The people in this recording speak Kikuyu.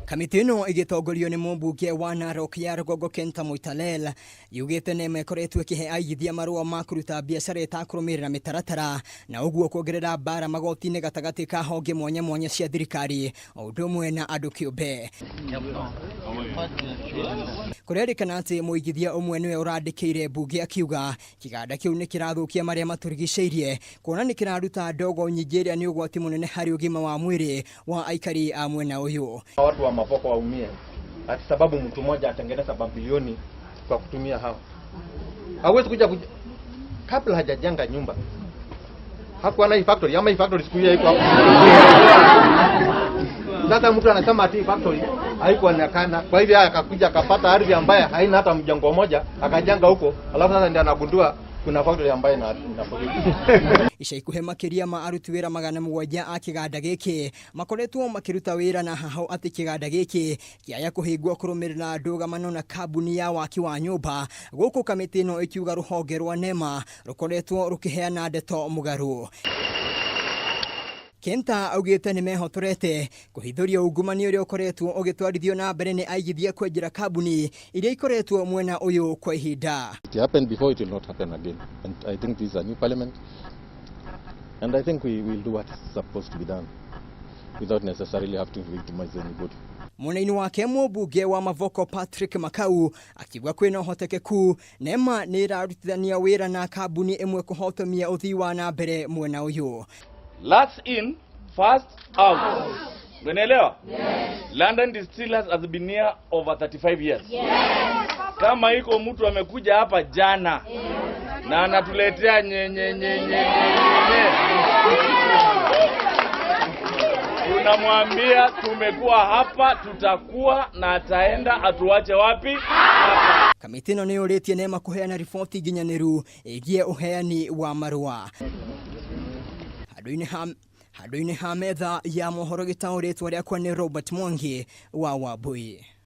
Kamĩtĩ ĩno ĩgĩtongorio nĩ mũmbunge wa Narok ya rũgongo Kenta Moitalel yugĩte NEMA ĩkoretwo ĩkĩhe aigithia marũa ma kũruta biacara ĩtakũrũmĩrĩra mĩtaratara na ũguo kuongerera mbara magoti-inĩ gatagatĩ ka honge mwanya mwanya cia thirikari o ũndũ ũmwe na andũ kĩũmbe. Kũrerĩkana atĩ mũigithia ũmwe nĩwe ũrandĩkĩire mbunge akiuga kĩganda kĩu nĩ kĩrathũkia marĩa matũrigicĩirie kuona nĩ kĩraruta ndogo nyingĩ ĩrĩa nĩ ũgwati mũnene harĩ ũgima wa mwĩrĩ wa aikari a mwena ũyũ. Watu wa Mavoko waumie ati sababu mtu mmoja atengeneza mabilioni kwa kutumia hao. Hawezi kuja kuja kabla hajajenga nyumba hakuwa na hii factory ama hii factory siku hiyo haiko hapo. Sasa mtu anasema ati hii factory haikuonekana, kwa hivyo akakuja akapata ardhi ambaye haina hata mjengo mmoja akajenga huko, alafu sasa ndiye anagundua kuna factory ambayo ina pollute. Ica ikuhĩ makĩria ma aruti wĩra 700 a kĩganda gĩkĩ makoretwo makĩruta wĩra na haho atĩ kĩganda gĩkĩ kĩaya kũhingwo kũrũmĩrĩra ndũgamano na kambuni ya waki wa nyũmba gũkũ kamĩtĩ ĩno ĩkiuga rũhonge rwa NEMA rũkoretwo rũkĩheana ndeto mũgarũ. Kenta augĩte nĩ mehotorete kũhithũria ungumania ũrĩa ũkoretwo ũgĩtwarithio na mbere nĩ aigithia kwenjera kambuni iria ikoretwo mwena ũyũ kwa ihinda. It happened before, it will not happen again. And I think this is a new parliament. And I think we will do what is supposed to be done without necessarily have to victimize anybody. Mwena-inĩ wake mũmbunge wa Mavoko Patrick Makau akiuga kwĩna ũhotekeku NEMA nĩ ĩrarutithania wĩra na kambuni ĩmwe kũhotomia ũthii wa na mbere mwena ũyũ. Last in, first out. Unaelewa? Yes. London Distillers has been here over 35 years. Yes. Kama iko mtu amekuja hapa jana, yes, na anatuletea nye nye nye nye nye nye, tunamwambia tumekuwa hapa, tutakuwa na ataenda atuache wapi? Hapa. Kamĩtĩ ĩno nĩ yũrĩtie NEMA kũheana riboti nginyanĩru ĩgiĩ ũheani wa marũa. Handũ-inĩ ha metha ya mohoro gĩtaũ rĩtwa rĩakwa nĩ Robert Mwangi wa Wambui.